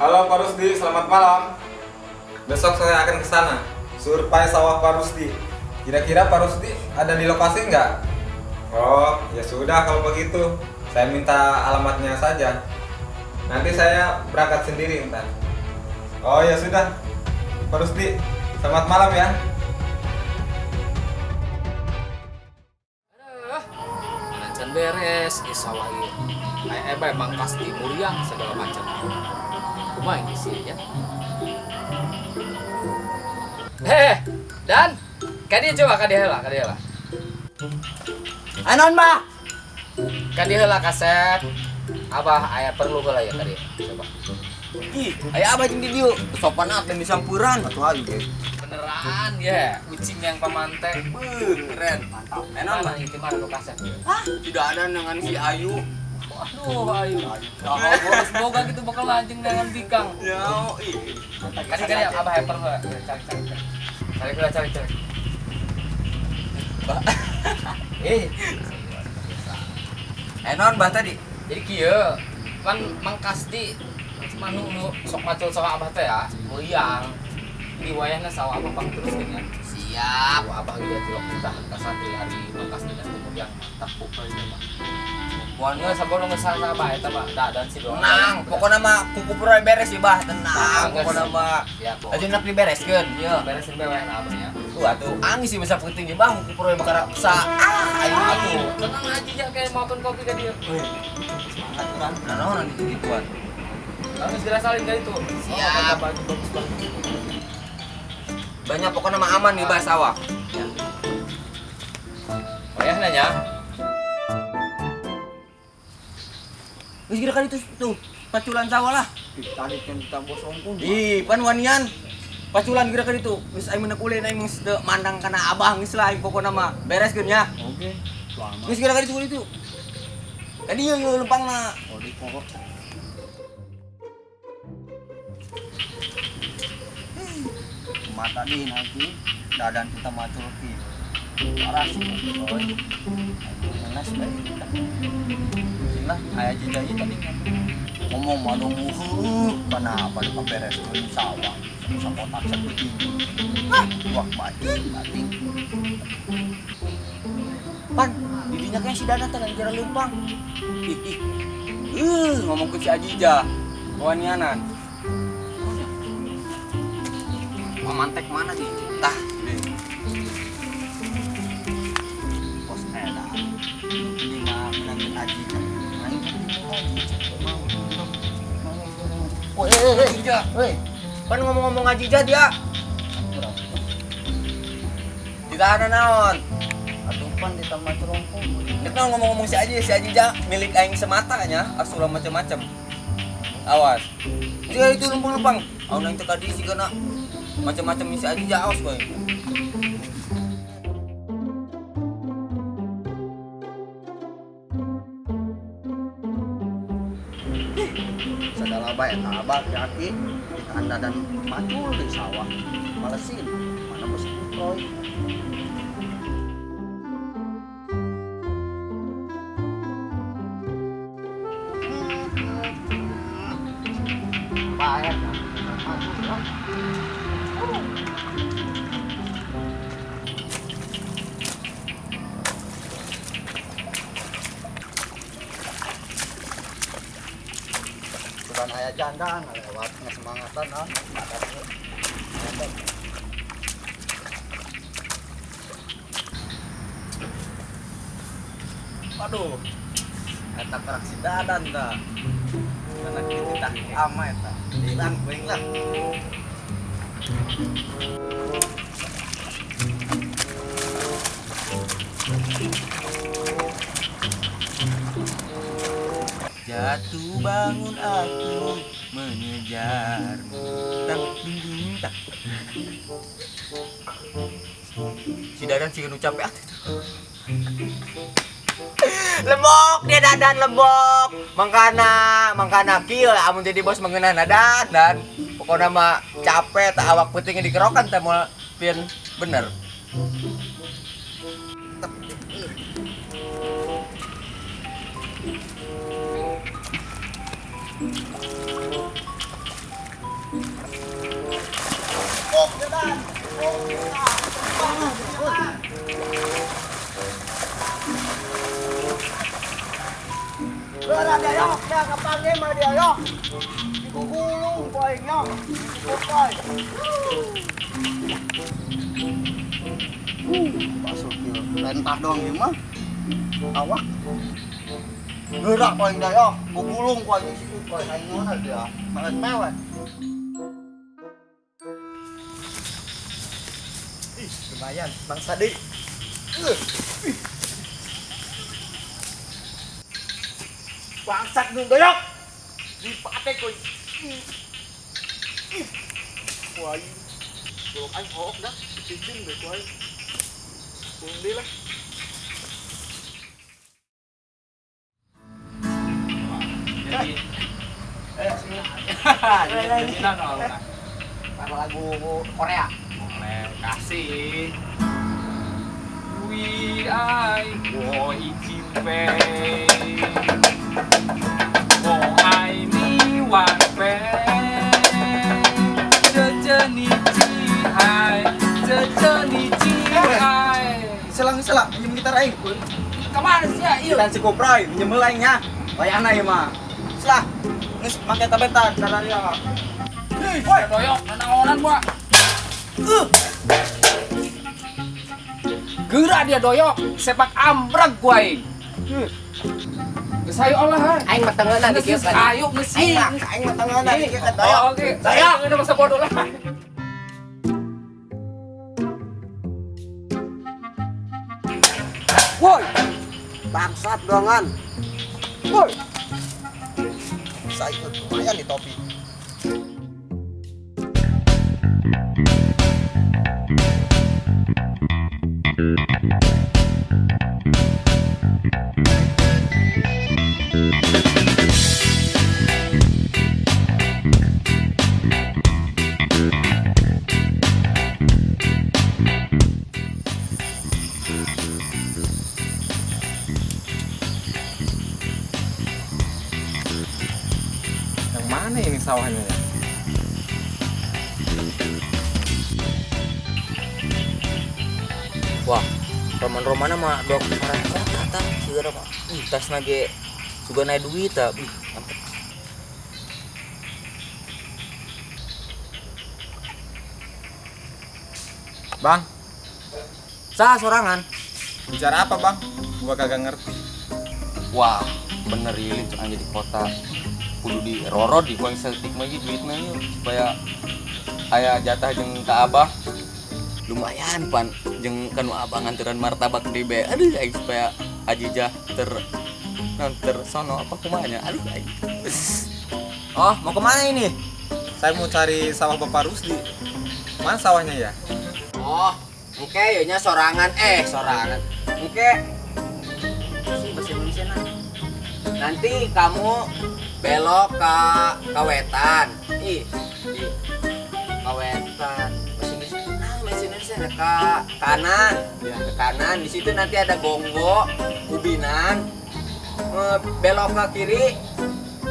Halo Pak Rusdi, selamat malam. Besok saya akan ke sana, survei sawah Pak Rusdi. Kira-kira Pak Rusdi ada di lokasi nggak? Oh, ya sudah kalau begitu. Saya minta alamatnya saja. Nanti saya berangkat sendiri ntar. Oh ya sudah, Pak Rusdi, selamat malam ya. Aduh, mana can beres di sawah ieu. Aya bae mangkas di muriang segala macam. Kumaha ini sih ya? Heh, Dan, kadieu coba kadieu heula, kadieu heula. Anon, Bah. Kadieu heula kasep. Abah aya perlu heula ya kadieu. Coba. Ih, aya abah jeung di dieu. Sopan atuh disampuran atuh hayu ge. Beneran ya, ucing yang pamante. Beuh, keren. Mantap. Enon, Mana Bah. itu mana nu kasep? Hah? Tidak ada dengan si Ayu. Waduh, ayo. Nah, boros boga gitu bakal anjing dengan bikang. Ya, ih. Kasih kali abah aya perlu heula. Cari cari cari. Cari heula cari cari. Bah. Eh, Enon, Bah tadi. jadi kieu kan Mang Kasdi manu nu sok macul sawah abah teh ya, muriang. Di wayahna sawah abah pang terus kan ya. Siap. Wah, abah ge tilok tahan ka santri hari Mang Kasdi dan muriang mantap pokoknya mah. Buan Nggak sabar nu geus saha abah eta mah dadan si doang. tenang, pokoknya mah kuku proy beres ya, Bah. Tenang, Nah, pokoknya mah. Ya, kok. Aja nak dibereskeun, ya. Beresin bae wayahna abah ya. Tuh atuh angis sih masa penting ya, Bang. Kuku proy bakal sa. Ah, ayo atuh. Tenang aja ya kayak mau kopi ke dia. Semangat kan. Nah, naon gitu gituan. Lalu segera salin kali itu. Siap. Oh, bagus bagus banget. Banyak pokoknya mah aman nih, Bah, sawah. Ya. Wayahna nya. Geus kira kali itu tuh paculan sawah lah. Tadi kan kita bosongkun. Ih, pan wanian. Paculan kira kali itu. Geus aing menek ulin aing geus teu mandang kana abah geus lah aing pokona mah. Bereskeun nya. Oke. Selamat. Geus kira kali itu itu. Tadi yeuh yeuh lempangna. Oh, di pokok. Mata di nanti dadan kita macul ki. Parah sih boy. Ngeles bae kita. Sing lah aya jijai tadi ngomong mah dong heuh kenapa di papereskeun sawah sakotak saeutik. Ah, wah bating bating. Pan, didinya kayak si Dadan teh lagi kira lempang. Ih, ih. Ngomong ke si Ajija. Wanianan. Pamantek mana sih? Tah, ini. Pos edan. Ini mah menangin Ajija. Aing mau Woi, Ajija. Woi. Pan ngomong-ngomong Ajija dia. Ditahan naon? Atuh pan ditambah cerongkong. Dia kan ngomong-ngomong si Aji, si Ajija milik aing semata nya, asura macam-macam. Awas. Jika itu lempang-lempang, aun aing teh kadi sigana macam-macam si Ajija awas kowe. Segala bae eta abah ki ditahan dadan macul di sawah. Malesin, mana bos kuproy. Bae macul lah. Bukan aya janda ngalewat ngesemangatan ah. Aduh. Eta kerak si Dadan tah. Mana kitu tah ama eta. Hilang kuing lah. Jatuh bangun aku mengejarmu. Tak ding tak. Si Dadan sih nu capek atuh. Lembok dia Dadan lembok. Mangkana, mangkana kieu lah amun jadi bos mengenah Dadan dan pokoknya mah capek tak awak putingnya dikerokan teh moal pieun bener. Geura dia yok, dia kapanggih mah dia yok. Digugulung ku aing yok. Kupai. Bakso kieu lentah doang ieu mah. Awak. Geura ku aing dia yok, gugulung ku aing si Kupai. Aing mana dia? Melet-melet. Ih, lumayan, bangsa deui. Bangsat nu doyok. Dipate kuy. Ku aing. Golok aing hook dah, dicicin deh ku aing. Pulung deui lah. Jadi lagu Korea. Boleh kasih. 为爱我一起飞，我爱你万倍，这这你真爱，这这你真爱。 Selang-selang minjem gitar aing. Kemana sih ya? Dan si Koproy minjem heula aing nya. Wayahna ieu mah. Selah. Geus make tabetan sararia. Woi, doyok, nanaonan gua. Geura dia doyok, sepak ambrek gua aing. Geus hayu Allah. Aing mah tengeuna di kieu kan. Ayo geus. Aing mah tengeuna di kieu kan doyok. Oke, doyok ini masa bodoh lah. Woi. Bangsat dongan. Woi. Saya ikut lumayan di topi. Yang mana ini sawahnya ya? Wah, roman-romana mah dok orang kota tah sigara mah. Ih, tasna ge sugan aya duit tah. Ih, mantep. Bang, Saha sorangan? Bicara apa, Bang? Gua kagak ngerti. Wah, bener ieu cek di kota. Kudu di rorod di kuang seltik mah ieu duitna ieu supaya aya jatah jeung ka abah. Lumayan pan jeung kanu abah nganteran martabak di be. Aduh aing supaya ajijah ter non ter sono apa kumanya. Aduh aing. Oh, mau kemana ini? Saya mau cari sawah Bapak Rusdi. Mana sawahnya ya? Oh, oke, yonya sorangan sorangan. Oke. Sih bahasa Indonesia nah. Nanti kamu belok ke Kawetan. Ih, di Kawetan. Bahasa Indonesia. Nah, bahasa Indonesia ada ke kanan. Ya, ke kanan. Di situ nanti ada gonggo, kubinan. Belok ke kiri.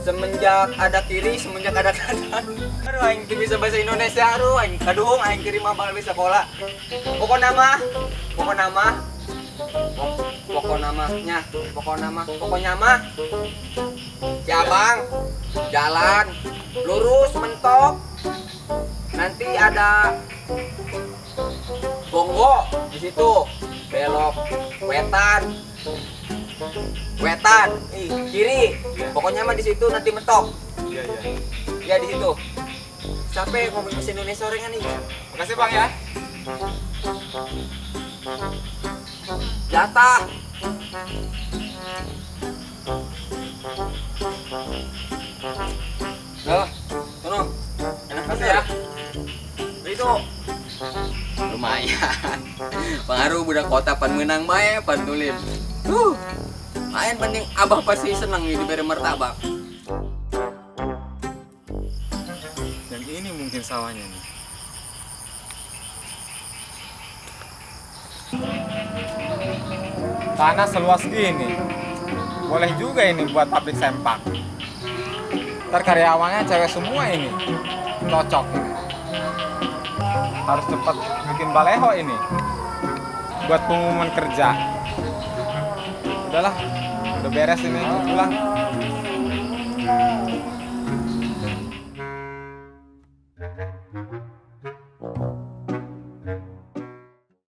Semenjak ada kiri, semenjak ada kanan. Aduh, aing teu bisa bahasa Indonesia, aduh, aing kaduhung, aing kirim mah bisa sekolah. Pokokna mah, pokoknya mah, Cabang, jalan, lurus, mentok. Nanti ada gonggo di situ, belok, wetan. Wetan, kiri. Pokoknya mah di situ nanti mentok. Iya, iya. Ya di situ. Capek ngomong bahasa Indonesia orengan nih. Makasih, Bang ya. Jatah. Loh, sono. Enak Makasih ya. ya. Itu. Lumayan. Pengaruh budak kota pan menang bae pan tulin. Lumayan penting abah pasti seneng nih diberi martabak. Yang ini mungkin sawahnya nih. Tanah seluas gini. Boleh juga ini buat pabrik sempak. Ntar karyawannya cewek semua ini. Cocok ini. Harus cepat bikin baleho ini. Buat pengumuman kerja. Udahlah, udah beres ini, pulang.